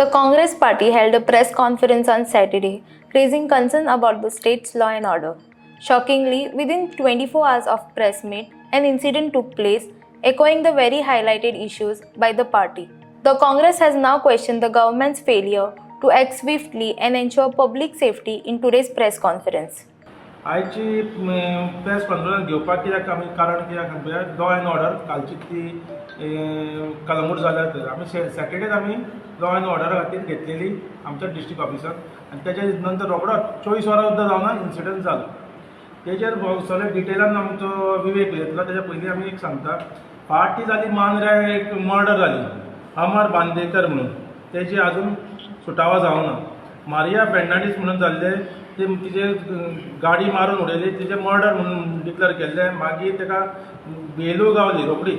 The Congress party held a press conference on Saturday, raising concern about the state's law and order. Shockingly, within 24 hours of press meet, an incident took place echoing the very highlighted issues by the party. The Congress has now questioned the government's failure to act swiftly and ensure public safety in today's press conference. आयची press conference घेवपाक कित्याक आमी कारण कित्याक म्हणल्यार law and order कालची ती कलंगूट जाल्या तर आमी सॅटर्डेच आमी लॉ एंड ऑर्डरा खातीर घेतलेली आमच्या डिस्ट्रिक्ट ऑफिसान आनी तेच्या नंतर रोखडोच 24 वरां सुद्दां जावना इन्सिडंट जालो. तेजेर सगळे डिटेलान आमचो विवेक उलयतलो. तेच्या पयलीं आमी एक सांगता, फाटीं जाली मांद्र्या एक मर्डर जाली अमर बांदेकर म्हणून, तेजी आजून सुटावो जावना. मारिया फेर्नांडीस म्हणून जाल्ले ते तिजे गाडी मारून उडयली, तिजे मर्डर म्हणून डिक्लेर केल्लें. मागीर ताका बेलू गावली रोखडी.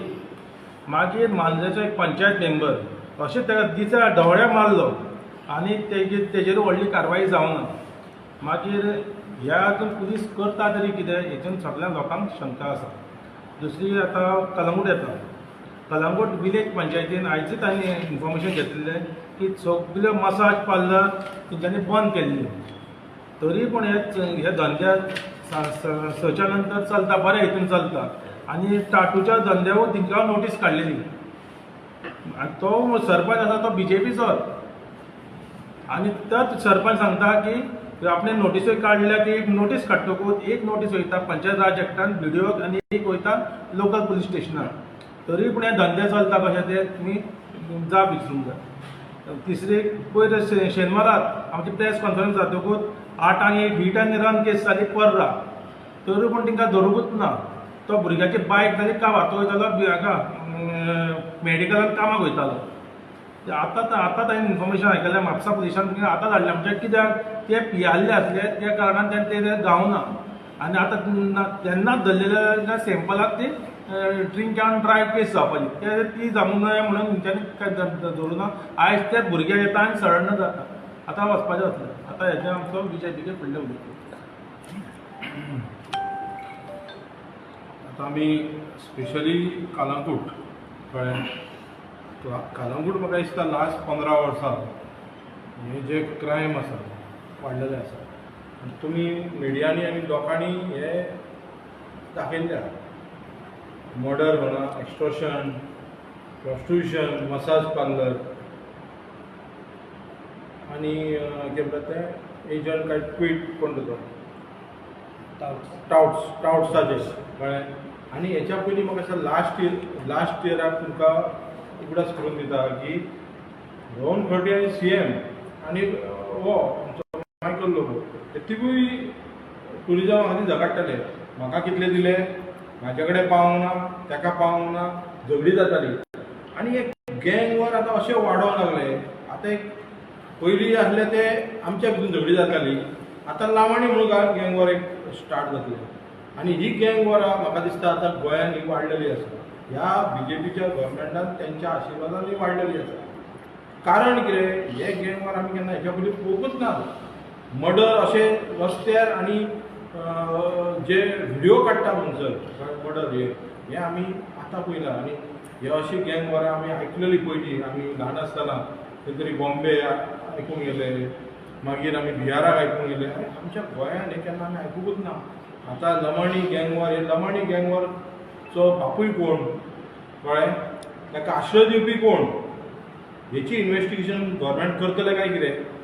मागीर मांद्रेचो एक पंचायत मेंबर अशें ताका दिसा ढवळ्या मारलो आनी तेजेर तेजेर व्हडली कारवाई जावना. मागीर ह्या हातून पुलीस करता तरी कितें हेतून सगळ्या लोकांक शंका आसा. दुसरी आतां कलंगूट येता. कलंगूट विलेज पंचायतीन आयजूच तांणी इन्फॉर्मेशन घेतिल्लें की सगल्यो मसाज पार्लर तेंच्यांनी बंद केल्ली, तरी पूण हे धंद्या सच्या नंतर चलता, बऱ्या हितून चलता. आनी टाटूच्या धंद्यावर तिंका नोटीस काडलेली आनी तो सरपंच आसा तो बीजेपीचो आनी तोच सरपंच सांगता की आपणे नोटिसूय काडल्या. ती एक नोटीस काडटकूच एक नोटीस वयता पंचायत राज एक्टान बीडीओक आनी एक वयता लोकल पुलीस स्टेशनार, तरी पूण हे धंदे चलता कशे ते तुमी जाप विचरूंक जाय. तिसरी, पयर शेनवाराक आमची प्रेस कॉन्फरन्स जातकूच 8आंक एक हीट आनी रन केस जाली पर्रा, तरी पूण तांकां धरूंकूच ना. तो भुरग्याची बायक जाली काबार, तो वयतालो हांगा मेडिकलान कामाक वयतालो. आतां आतां ताणें इन्फॉर्मेशन आयकलें म्हापसा पुलिसान तुमकां आतां धाडलें म्हणजे कित्याक ते पियाल्ले आसले त्या कारणान तें ते गावना. आनी आतां तेन्नाच धरलेल्या सँपलाक ती ड्रिंक अँड ड्रायव्ह केस जावपाची, ते ती जावंक नये म्हणून तेंच्यांनी काय धरूं ना. आयज ते भुरगे येता आनी सडन जाता. आतां वचपाचें आसलें. आतां हेजें आमचो विजय बिगे फुडलें उलयतलो. आतां आमी स्पेशली कालांगूट कळ्ळें, कालांगूट म्हाका दिसता लास्ट 15 वर्सां हे जे क्रायम आसा वाडलेले आसा आनी तुमी मिडियांनी आनी लोकांनी हे दाखयल्ले आहा. मर्डर म्हणा, एक्स्ट्रोशन, प्रॉस्टिट्युशन, मसाज पार्लर आनी कितें म्हणटा तें एजंट काय ट्वीट कोण तो टावट्स टावट्साचे कळ्ळें. आनी हेच्या पयलीं म्हाका दिसता लास्ट इयराक तुमकां उगडास करून दिता की रोहन खंवटे आनी सीएम आनी हो आमचो मायकल लोबो हे तिगूय टुरिजमा खातीर झगडटाले. म्हाका कितले दिले, म्हाजे कडेन पावंक ना, ताका पावंक ना, झगडी जाताली. आनी एक गँग वॉर आतां अशें वाडोवंक लागले. आतां एक पयलीं आसले ते आमच्या भितून झगडी जाताली, आतां लावणी म्हणून गँग वॉर एक स्टार्ट जातले. आनी ही गँग वॉर म्हाका दिसता आतां गोंयांत ही वाडलेली आसा. ह्या बीजेपीच्या गव्हर्मेंटान तेंच्या आशिर्वादान ही वाडलेली आसा. कारण कितें, हे गँग वॉर आमी केन्ना हेच्या पयलीं पळोवंकूच ना. मर्डर अशें रस्त्यार आनी जे व्हिडियो काडटा म्हणसर मर्डर हे आमी आतां पळयला. आनी हे अशी गँग वॉरां आमी आयकलेली पयलीं, आमी ल्हान आसतना खंय तरी बॉम्बे आयकूंक गेले, मागीर आमी बिहाराक आयकूंक गेले. आनी आमच्या गोंयांत हे केन्ना आमी आयकुकूच ना. आतां लमाणी गँग वॉर, हे लमाणी गँग वॉरचो बापूय कोण कळ्ळें, ताका आश्रय दिवपी कोण, हेची इन्वेस्टिगेशन गव्हर्मेंट करतले काय कितें.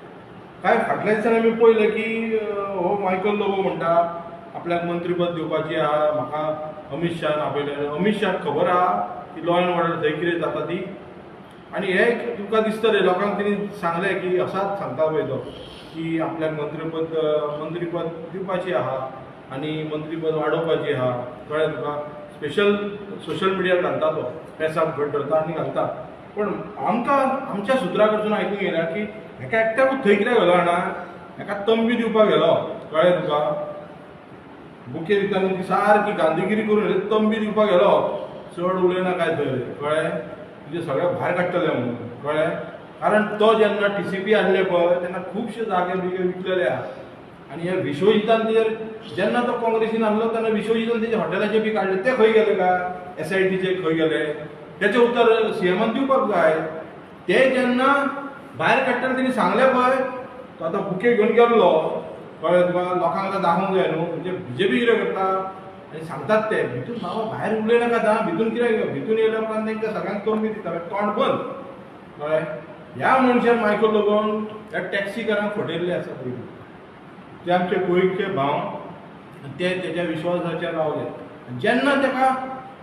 काय फाटल्या दिसांनी आमी पळयलें की हो मायकल लोबो म्हणटा आपल्याक मंत्रीपद दिवपाची आहा, म्हाका अमीत शाहान आपयलें. अमीत शाहाक खबर आहा की लॉ एंड ऑर्डर थंय कितें जाता ती. आनी हे तुमकां दिसतलें लोकांक तेणी सांगलें की असाच सांगता पळय तो की आपल्याक मंत्रीपद दिवपाची आहा आनी मंत्रीपद वाडोवपाची आहा. कळ्ळें तुका, स्पेशल सोशल मिडियार घालता तो, प्रेसाक घट धरता आनी घालता. पण आमकां आमच्या सुत्रां कडसून आयकूंक येयला की हेका एकट्याकूच थंय कित्याक व्हेलो जाणा, हेका तंबी दिवपाक व्हेलो. कळ्ळें तुका, बुके दिता ती सारकी गांधीगिरी करून तंबी दिवपाक गेलो. चड उलयना काय थंय, कळ्ळें, तुजें सगळें भायर काडटलें म्हणून. कळ्ळें, कारण तो जेन्ना टीसीपी आसले पळय तेन्ना खुबशे जागे बिगे विकलेले आहा. आनी हे विश्वजितान तेजेर जेन्ना तो काँग्रेसीन आसलो तेन्ना विश्वजितान तेजे हॉटेलाचे बी काडले, ते खंय गेले काय, एसआयटीचे खंय गेले, तेचें उत्तर सीएमान दिवपाक जाय. ते जेन्ना भायर काडटना तेणी सांगलें पळय, तो आतां बुके घेवन गेल्लो, कळ्ळें तुका, लोकांक आतां दाखोवंक जाय न्हू, म्हणजे बीजेपी कितें करता आनी सांगतात ते भितून, बाबा भायर उलयनाका आतां, भितून कित्याक, भितून येयल्या उपरांत तांकां सगळ्यांक तंबी दिता, तोंड बंद, कळ्ळें. ह्या मनशान मायकल लोबोन ह्या टॅक्सीकारांक फटयल्ले आसा पयलीं, ते आमचे गोंयचे भाव ते तेज्या विश्वासाचेर रावले. जेन्ना ताका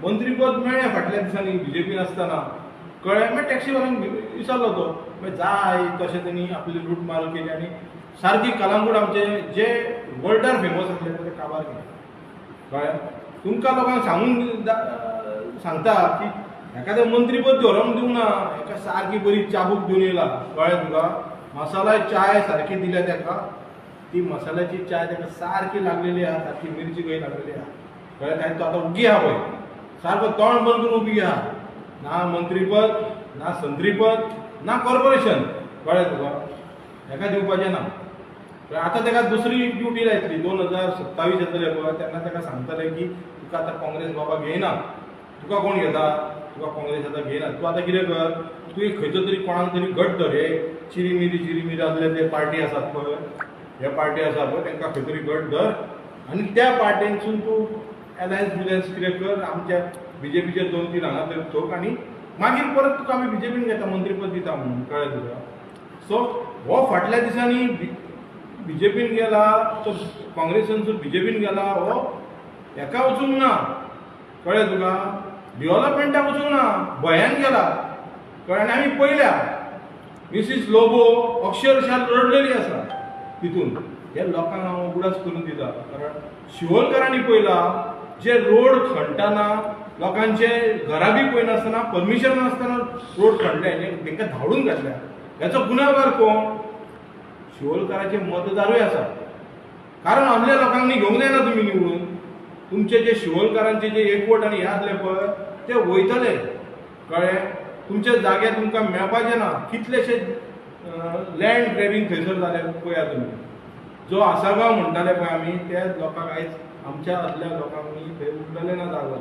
मंत्रीपद मेळ्ळें फाटल्या दिसांनी बीजेपीन आसतना, कळ्ळें, मागीर टॅक्सीवाल्यांक विसरलो तो, मागीर जाय तशें तेणी आपली लूटमार केली आनी सारकी कलंगूट आमचे जे वर्ल्डार फेमस आसले ते काबार केले, कळ्ळें. तुमकां लोकांक सांगून सांगता की एखादें मंत्रीपद धरोंक दिवंक ना, एका सारकी बरी चाबूक दिवन येयला, कळ्ळें तुका, मसाला चाय सारकी दिल्या ताका, ती मसाल्याची चाय ताका सारकी लागलेली आहा, सारकी मिरची खंय लागलेली आहा, कळ्ळें. आनी तो आतां उगी आहा पळय, सारको तोंड बंद करून उगी आहा, ना मंत्रीपद ना संत्रीपद ना कॉर्पोरेशन, कळ्ळें तुका, हेका दिवपाचें ना. आतां ताका दुसरी ड्युटी लायतली 2027 येतले पळय, तेन्ना ताका सांगतले की तुका आतां काँग्रेस बाबा घेयना, तुका कोण घेता, तुका काँग्रेस आतां घेयना, तूं आतां कितें कर, तूं एक खंयचो तरी कोणाक तरी घट धर, हे चिरीमिरी चिरीमिरी आसले ते पार्टी आसात पळय, हे पार्टी आसा पळय तांकां खंय तरी घट धर आनी त्या पार्टेनसून तूं एलायन्स बिलायन्स कितें कर, आमच्या बीजेपीचे 2-3 हांगा तरी ठोक आनी मागीर परत तुका आमी बीजेपीन घेता, मंत्रीपद दिता म्हणून, कळ्ळें तुका. सो हो फाटल्या दिसांनी बीजेपीन गेला, तो काँग्रेसानसून बीजेपीन गेला, हो हेका वचूंक ना, कळ्ळें तुका, डेव्हलपमेंटाक वचूंक ना, भंयान गेला, कळ्ळें. आनी आमी पळयल्या मिसीस लोबो अक्षरशा रडलेली आसा तितून, हे लोकांक हांव उगडास करून दिता, कारण शिवोलकारांनी पळयला जे रोड खणटाना लोकांचे घरा बी पळयनासतना परमिशन नासतना रोड खणले, तांकां धाडून घातल्या, हेचो गुन्यांवकार कोण, शिवोलकाराचे मतदारूय आसा, कारण आमल्या लोकांनी घेवंक जायना तुमी निवडून, तुमचे जे शिवोलकारांचे जे एकवट आनी हे आसले पळय ते वयतले, कळ्ळें, तुमच्या जाग्यार तुमकां मेळपाचें ना. कितलेशे लँड ग्रॅबिंग थंयसर जालें पळया तुमी, जो आसागांव म्हणटाले पळय आमी, त्या लोकांक आयज आमच्या आदल्या लोकांनी थंय उरलेले ना जागो,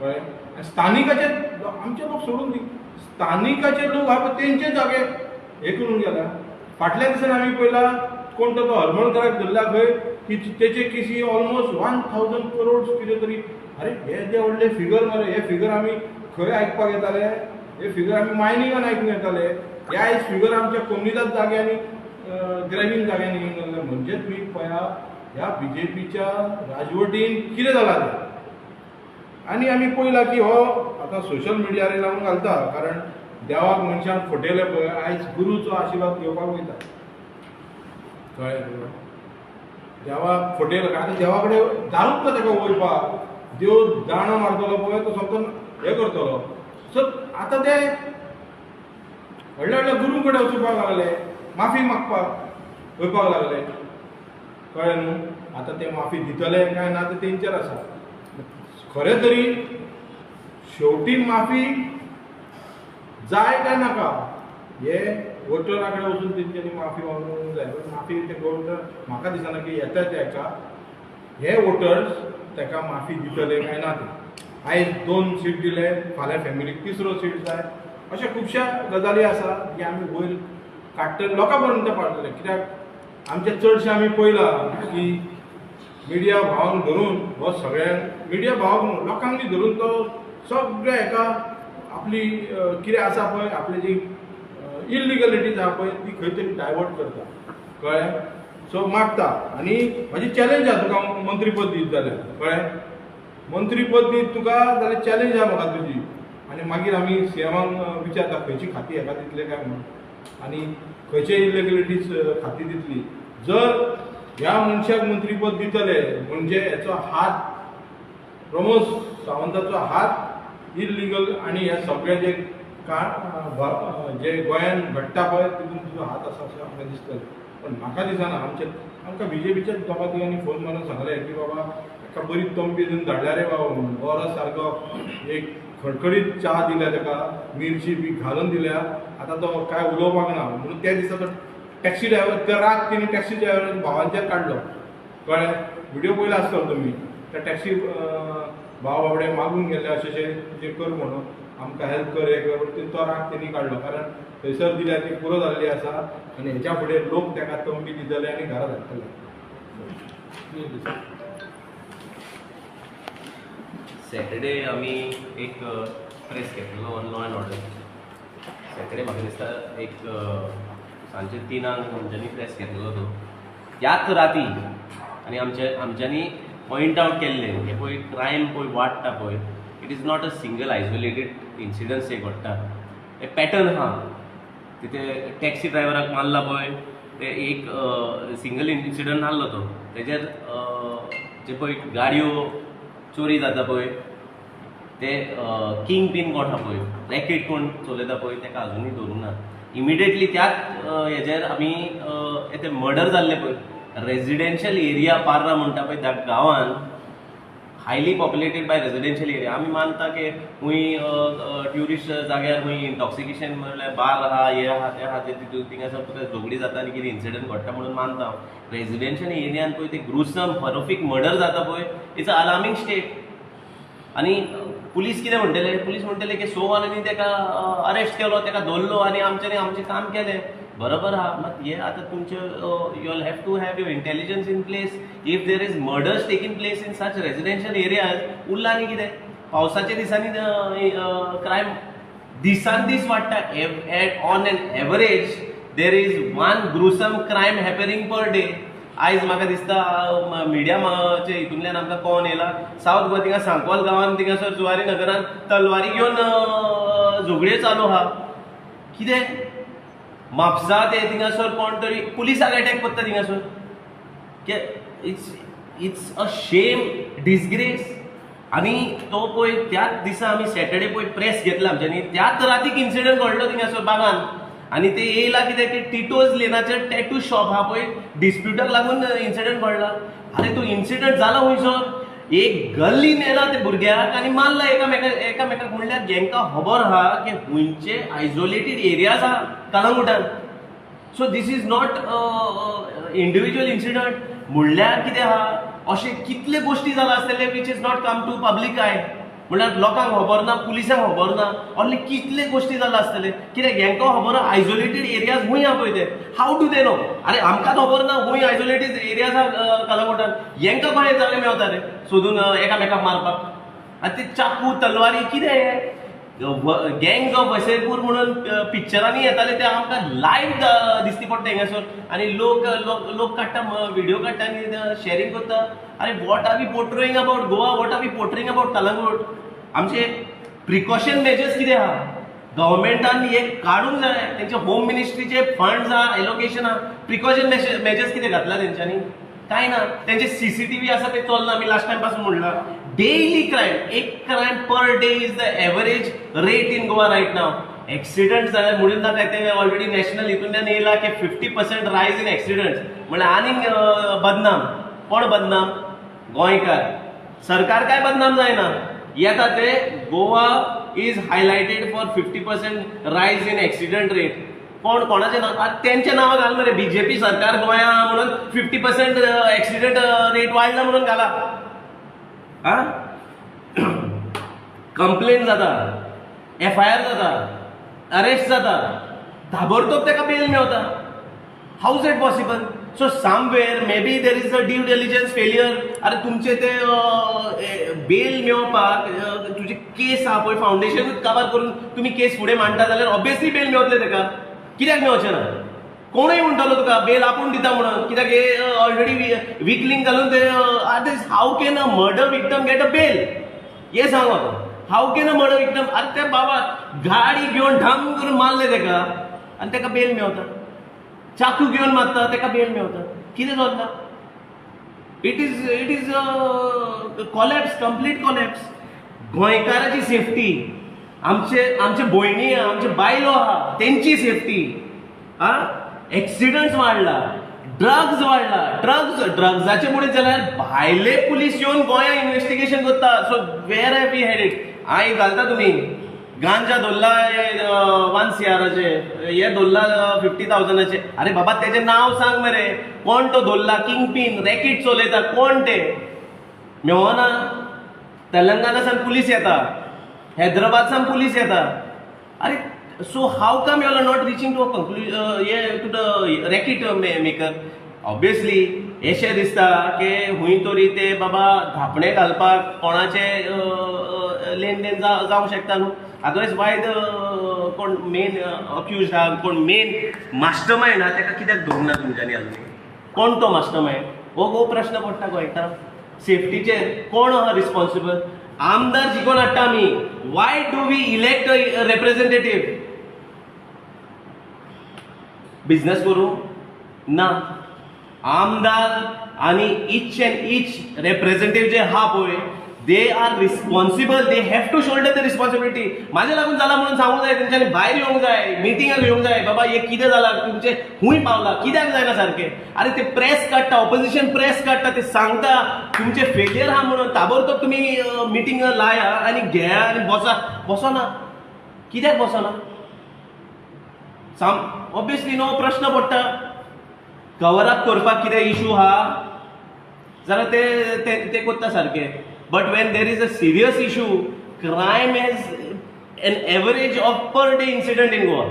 कळ्ळें. आनी स्थानिकाचे आमचे लोक सोडून दी, स्थानिकाचे लोक आहा पळय तेंचे जागे हे करून गेला. फाटल्या दिसांनी आमी पळयला कोण तो हरमलकराक धरला खंय की तेचे केसी ऑलमोस्ट 1000 करोड कितें तरी, अरे हे जे व्हडले फिगर मरे, हे फिगर आमी खंय आयकपाक येताले, हे फिगर आमी मायनिंगान आयकूंक येताले, हे आयज फिगर आमच्या कोमुनिदाद जाग्यांनी ग्रॅबिंग जाग्यांनी घेवन गेल्ले. म्हणजे तुमी पळया ह्या बीजेपीच्या राजवटीन कितें जालां तें. आनी आमी पळयलां की हो आतां सोशल मिडियार लागून घालता, कारण देवाक मनशान फटयले पळय, आयज गुरूचो आशिर्वाद घेवपाक वयता, कळ्ळें तुका, देवाक फटयलो, आतां देवा कडेन दारूच ना ताका वयपाक, देव दाणो मारतलो पळय तो सोमतो हें करतलो. सो आतां ते व्हडल्या व्हडल्या गुरू कडेन वचपाक लागले, माफी मागपाक वयपाक लागले, कळ्ळें न्हू. आतां ते माफी दितले काय ना तें तेंचेर आसा, खरें तरी शेवटी माफी जाय काय नाका हे वोटरा कडेन वचून तेंच्यांनी माफी मागूंक जाय, पण माफी ते वोटर म्हाका दिसना की येता तेका, हे वोटर्स ताका माफी दितले काय ना ते. आयज 2 सीट दिले, फाल्यां फॅमिलीक 3रो सीट जाय, अशे खुबश्या गजाली आसा की आमी वयर काडटले, लोकां पर्यंत पावतले. कित्याक आमचे चडशे आमी पळयलां की मिडिया भावांक धरून हो सगळ्यांक, मिडिया भावांक लोकांक धरून तो सगळ्या हेका आपली कितें आसा पळय, आपली जी इलिगलिटीज आहा पळय ती खंय तरी डायवर्ट करता, कळ्ळें. सो मागता आनी म्हाजी चॅलेंज आहा तुका मंत्रीपद दीत जाल्यार, कळ्ळें, मंत्रीपद दीत तुका जाल्यार चॅलेंज आहा म्हाका तुजी. आनी मागीर आमी सीएमाक विचारता खंयची खाती हेका दितले काय म्हणून आनी खंयचे इलिगलिटीज खाती दितली. जर ह्या मनशाक मंत्रीपद दितले म्हणजे हेचो हात, प्रमोद सावंताचो हात इलिगल आनी हे सगळे जे जे गोंयान घडटा पळय तितून तुजो हात आसा अशें आमकां दिसतलें. पण म्हाका दिसना, आमचे आमकां बीजेपीच्याच दोगा तिगांनी फोन मारून सांगलें की बाबा एका बरी तंबी दिवन धाडल्या रे बाबा म्हणून, बरो सारको एक खडखडीत च्या दिल्या ताका, मिरची बी घालून दिल्या, आतां तो कांय उलोवपाक ना म्हणून. त्या दिसा तो टॅक्सी ड्रायव्हर, त्या रात तिणें टॅक्सी ड्रायव्हरान भावांचेर काडलो, कळ्ळें. व्हिडिओ पळयला आसतलो तुमी, त्या टॅक्सी भाव बाबडे मागून गेले अशें अशें तुजें कर म्हणून आमकां हेल्प कर हें कर, पूण तो राग तेणी काडलो कारण थंयसर दिल्या ती पुरो जाल्ली आसा आनी हेच्या फुडें लोक ताका तंबी दितले आनी घरा धाडटले. सॅटर्डे आमी एक प्रेस घेतलेलो on law and order. Saturday म्हाका दिसता एक सांजचे 3 आमच्यांनी प्रेस घेतलेलो तो त्याच राती आनी आमच्यांनी पॉयंट आवट केल्लें की पळय क्रायम पळय वाडटा पळय, it is not a single isolated incidents हे घडटा, हे पॅटर्न आहा. तिथे टॅक्सी ड्रायव्हराक मारला पळय, ते एक सिंगल इन्सिडंट नासलो तो. तेजेर जे पळय गाडयो चोरी जाता पळय, ते किंग पीन कोण आहा पळय, रॅकेट कोण चलयता पळय, ताका अजुनूय धरूंक ना. इमिडिएटली त्याच हेजेर आमी ते मर्डर जाल्ले पळय रेजिडेन्शियल एरिया पार्रा म्हणटा पळय त्या गांवान, highly populated by residential area. आमी मानता की खूंय ट्युरिस्ट जाग्यार खूंय इंटॉक्सिकेशन म्हणल्यार बार आहा, हे आहा, ते आहा, ते तितून थिंगासर तुका झगडी जाता आनी कितें इन्सिडंट घडटा म्हणून मानता हांव. रेजिडेन्शियल एरियान पळय ते ग्रुसम हॉरिफीक मर्डर जाता पळय, it's a alarming state. आनी पुलीस कितें म्हणटले, पुलीस म्हणटले की सोवालांनी ताका अरेस्ट केलो, ताका धरलो आनी आमच्यांनी आमचें काम केलें. बरोबर आहा, मात हे आतां तुमचे you all have to have your intelligence in place. If there is murders taking place in such residential areas, उरला न्ही कितें? पावसाच्या दिसांनी क्रायम दिसान दीस वाडटा. On an average there is one gruesome crime happening per day. आयज म्हाका दिसता मिडियाचे हितूंतल्यान आमकां कळोन येयला, सावथ गोवा थिंगा सांकवाल गांवान थिंगासर जुवारी नगरान तलवारी घेवन झगड्यो चालू आहा. कितें म्हापसा ते थिंगासर कोण तरी पुलिसाक एटॅक करता थिंगासर. It's a shame, disgrace. आनी तो पळय त्याच दिसा आमी सॅटर्डे पळय प्रेस घेतला आमच्यांनी, त्याच रातीक इन्सिडंट घडलो थिंगासर बागान. आनी ते येयला कितें की टिटोज लेनाचेर टॅटू शॉप आहा पळय, डिस्प्युटाक लागून इन्सिडंट घडला. आरे तो इन्सिडंट जाला खुंयसर, एक गल्ली नेला ते भुरग्याक आनी मारला एकामेकाक. म्हणल्यार जेंकां खबर आहा की खुंयचे आयसोलेटेड एरियाज आहा कलंगूटान. So this is not individual incident. म्हणल्यार कितें आहा, अशे कितले गोश्टी जाला आसतले which is not come to public eye. म्हणल्यार लोकांक खबर ना, पुलिसांक खबर ना, ओन्ली कितले गोश्टी जाला आसतले. कित्याक हेंकां खबर आहा आयसोलेटेड एरियाज खूंय आहा पळय ते, how do they know? आरे आमकांच खबर ना खूंय आयसोलेटेड एरियाज आहा कलंगूटान, हेंकां कशें जागे मेवता रे सोदून एकामेकाक मारपाक? आनी ते चाकू तलवारी कितें हें? गँग्स ऑफ वसेपूर म्हणून पिक्चरांनी येताले ते आमकां लायव्ह दिसती पडटा हिंगासर. आनी लोक लोक काडटा, व्हिडिओ काडटा आनी शेरींग करता. आरे what are we portraying about Goa, what are we portraying about Calangute? आमचे प्रिकॉशन मेजर्स कितें आहा? गव्हर्मेंटान हे काडूंक जाय. तेंचे होम मिनिस्ट्रीचे फंड्स आहा, एलोकेशन आहा, प्रिकॉशन मेजर्स कितें घातला तेंच्यांनी? कांय ना. तेंचे सीसीटीव्ही आसा ते चलना, आमी लास्ट टायम पासून म्हणलां. डेली क्रायम, एक crime per day is the average rate in Goa right now. Accident जाल्यार म्हणून नाका, ते ऑलरेडी नॅशनल हितूंतल्यान येयला की 50% रायज इन एक्सिडंट्स. म्हणल्यार आनीक बदनाम कोण? बदनाम गोंयकार. सरकार काय बदनाम जायना, येता ते Goa is highlighted for 50% rise in accident rate. कोण कोणाचें नांव तेंचें नांव घाल मरे, बीजेपी सरकार गोंया म्हणून 50% एक्सिडंट रेट वाडला म्हणून घाला. आ कंप्लेन जाता, एफआयआर जाता, अरेस्ट जाता, ताबडतोब ताका बेल मेवता. How is it possible? So somewhere maybe there is a due diligence failure. अरे तुमचे ते बेल मेवपाक तुजे केस आहा पळय, फावंडेशनूच काबार करून तुमी केस फुडें मांडटा जाल्यार ऑब्वियसली बेल मेवतले ताका. कित्याक मेवचें ना? कोणूय म्हणटलो तुका बेल आपूण दिता म्हणून, कित्याक हे ऑलरेडी विकलिंग घालून ते. How can a murder victim get a bail? हें सांग म्हाका, how can a murder victim? आरे ते बाबा गाडी घेवन ढम करून मारले ताका आनी ताका बेल मेवता, चाकू घेवन मारता ताका बेल मेवता. कितें चल्लां? It is collapse, complete collapse. गोंयकाराची safety, आमचे आमचे भयणी आमचे बायलो आहा तेंची सेफ्टी. आ एक्सिडंट्स वाडला, ड्रग्ज वाडला. ड्रग्जाचे मुळे जाल्यार भायले पुलीस येवन गोंया इन्व्हेस्टिगेशन करता. So where have we headed? आयज घालता तुमी गांजा धरला 1 CR हे धरला 50,000. अरे बाबा तेजें नांव सांग मरे, कोण तो धरला? किंग पीन रॅकेट चलयता कोण ते? मेवना. तेलंगाना पुलीस येता, हैदराबाद पुलीस येता. अरे, so how come you are not reaching to a conclusion, हे to the racket maker? Obviously अशें दिसता की हुंय तरी ते बाबा धापणे घालपाक कोणाचे लेन देन जावंक शकता न्हू. अदरवायज वाय the कोण मेन अक्युज आहा, कोण मेन मास्टर मायंड आहा, ताका कित्याक धरूंक ना तुमच्यांनी अजून? कोण तो मास्टर मायंड हो प्रश्न पडटा गोंयकारांक. सेफ्टीचेर कोण आहा रिस्पॉन्सिबल? आमदार जिखोवन हाडटा आमी. Why do we elect a representative? Business करूं ना? आमदार आनी इच एंड इच रेप्रेझेंटेटिव्ह जे आहा पळय, they are responsible, they have to shoulder the responsibility. म्हाजे लागून जाला म्हणून सांगूंक जाय तेंच्यांनी, भायर येवंक जाय, मिटिंगाक येवंक जाय. बाबा, हे कितें जालां तुमचें? खूंय पावला? कित्याक जायना सारकें? अरे, ते प्रेस काडटा, ऑपोजिशन प्रेस काडटा, ते सांगता तुमचे फेलियर आहा म्हणून. ताबडतोब तुमी मिटींग लाया आनी घेया आनी बसा. बसना कित्याक? बसना साम ऑब्वियसली नो प्रश्न पडटा. कवर अप करपाक कितें इशू आहा जाल्यार ते ते ते करता सारकें, but when there is a serious issue, crime has an average of per day incident in Goa,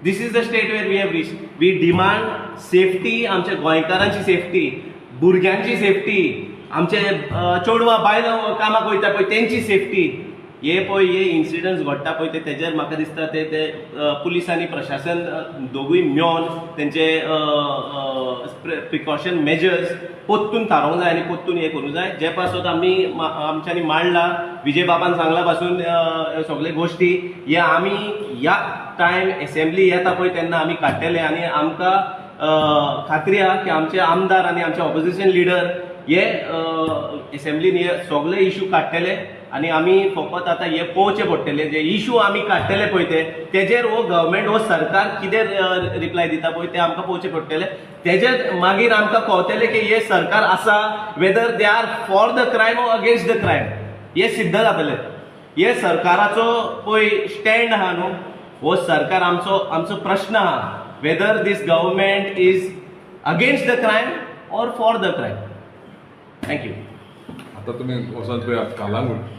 this is the state where we have reach. We demand safety. आमच्या गोंयकारांची सेफ्टी, भुरग्यांची सेफ्टी, आमचे चेडवां बायलां कामाक वयता पळय तेंची सेफ्टी. हे पळय, हे इन्सिडंट्स घडटा पळय ते तेजेर म्हाका दिसता ते ते पुलीस आनी प्रशासन दोगूय मेळोन तेंचे प्रिकॉशन मेजर्स पोत्तून थारोवंक जाय आनी पोत्तून हें करूंक जाय. जे पासत आमी आमच्यांनी मांडला, विजय बाबान सांगला पासून सगळे गोश्टी, हे आमी ह्या टायम एसेंब्ली येता पळय तेन्ना आमी काडटले. आनी आमकां खात्री आहा की आमचे आमदार आनी आमचे ऑपोजिशन लिडर हे एसेंब्लीन हे सगळे इशू काडटले. आनी आमी फकत आतां हे पळोवचें पडटलें, जे इशू आमी काडटले पळय ते तेजेर हो गव्हर्मेंट, हो सरकार कितें रिप्लाय दिता पळय ते आमकां पळोवचें पडटलें. तेजेर मागीर आमकां कळटलें की हे सरकार आसा, whether they are for the crime or against the crime, हे सिद्ध जातलें. हे सरकाराचो पळय स्टँड आहा न्हू, हो सरकार आमचो प्रश्न आहा, whether this government is against the crime or for the crime. Thank you. आता तुमी वचोन पळयात, Calangute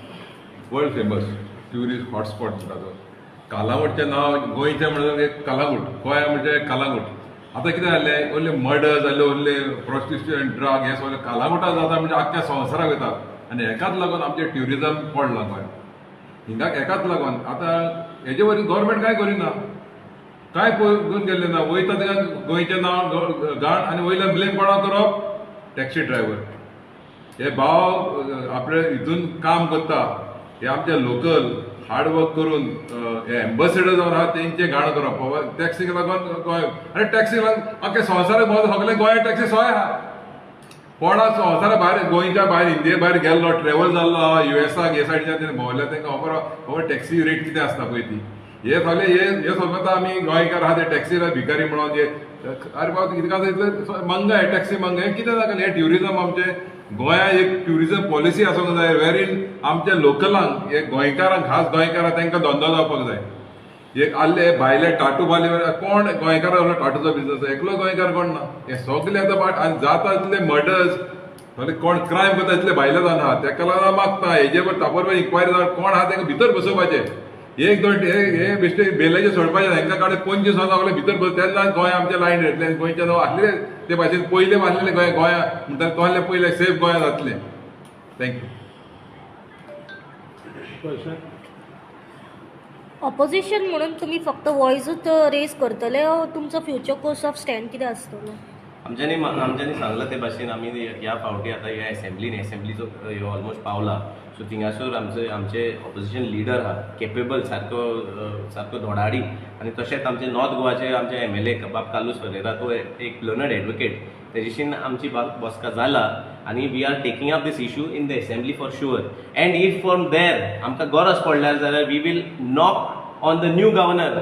world famous tourist hotspot म्हणटा तो. कालांगूटचें नांव, गोंयचें म्हणल्यार एक कालांगूट, गोंया म्हणजे कालांगूट. आतां कितें जालें, ओन्ली मर्डर जाले, ओन्ली प्रोस्टिट्यूशन, ड्रग, हें सगळें कालांगुटा जाता म्हणजे आख्ख्या संवसाराक वयता. आनी हेकाच लागून आमचें ट्युरिजम पडलां गोंयांत हिंगा. हेकाच लागून आतां हेजे वरवीं गव्हर्मेंट कांय करिना, कांय करून गेल्लें ना. वयता थिंगा गोंयचें नांव घाण आनी वयल्यान ब्लेम कोणाक करप? Taxi driver. हे भाव आपले हितून काम करता, हे आमचे लोकल हार्ड वर्क करून हे एम्बेसिडर जावन आहा, तेंचे घाण करप. बाबा, टॅक्सीक लागून गोंय आनी टॅक्सीक लागून आख्खे संवसाराक भोंवता. सगळे गोंया टॅक्सी सोय आहा. कोणा संवसारा भायर, गोंयच्या भायर, इंडिये भायर गेल्लो, ट्रेवल जाल्लो आहा, युएसाक हे सायडीच्यान तेणे भोंवल्या, तांकां खबर आहा बाबा टॅक्सी रेट कितें आसता पळय ती. हे सगळे हे समजता आमी गोंयकार आहा ते टॅक्सी भिकारी म्हणून. हे अरे बाबा, कितें आतां इतलें मंगाय, टॅक्सी मंगाय कितें जालें? हे ट्युरिजम, आमचें गोंया एक ट्युरिजम पॉलिसी आसूंक जाय, वेरीन आमच्या लोकलांक, हे गोंयकारांक, खास गोंयकारांक, तांकां धंदो जावपाक जाय. एक आल्ले भायले टाटू बाले, कोण गोंयकार टाटूचो बिजनस? एकलो गोंयकार कोण ना. हे सगळे आतां आनी जाता तितले मर्डर्स, सगळे कोण क्रायम करता तितले भायले जावन आहा. तेका लागून मागता हेजे ताबडतोब इन्क्वायरी जावन कोण आहा तांकां भितर बसोवपाचें. एक दोन हे हे बेश्टे बेलाचे सोडपाचे, तांकां काडून पणजे सावन सगळे भितर बस, तेन्ना गोंय आमचें लायन येतलें. गोंयचें नांव आसलें ते भाशेन पयलें आसलें गोंय गोंया म्हणटा तोहलें पयलें सेफ गोंया जातलें. Thank you. Question. Opposition म्हणून तुमी फक्त वॉयजूच रेज करतले ओ तुमचो फ्युचर कोर्स ऑफ स्टँड कितें आसतलो? आमच्यांनी सांगलां ते भाशेन आमी ह्या फावटी आतां ह्या एसेंब्लीन, एसेंब्लीचो ह्यो ऑलमोस्ट पावला, सो थिंगासर आमचे ऑपोजिशन लिडर आहा, केपेबल, सारको सारको धोडाडी. आनी तशेंच आमचे नॉर्थ गोवाचे आमचे एमएलए बाब कार्लूस फेरेरा, तो एक लर्नड एडवोकेट, तेजेशीन आमची बसका जाला आनी we are taking up this issue in the assembly for sure. And if from there आमकां गरज पडल्यार जाल्यार we will knock on the new governor.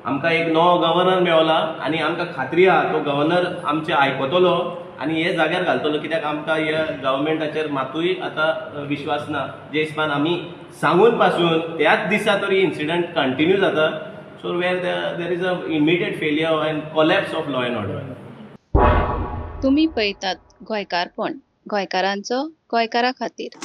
आमकां एक नवो गव्हर्नर मेवला आनी आमकां खात्री आहा तो गव्हर्नर आमचें आयकतलो आनी हे जाग्यार घालतलो, कित्याक आमकां ह्या गव्हर्मेंटाचेर मातूय आतां विश्वास ना. जे हिसपान आमी सांगून पासून त्याच दिसा तरी इन्सिडंट कंटिन्यू जाता, so where there is a immediate failure and collapse of law and order. तुमी पळयतात गोंयकारपण, गोंयकारांचो गोंयकारा खातीर.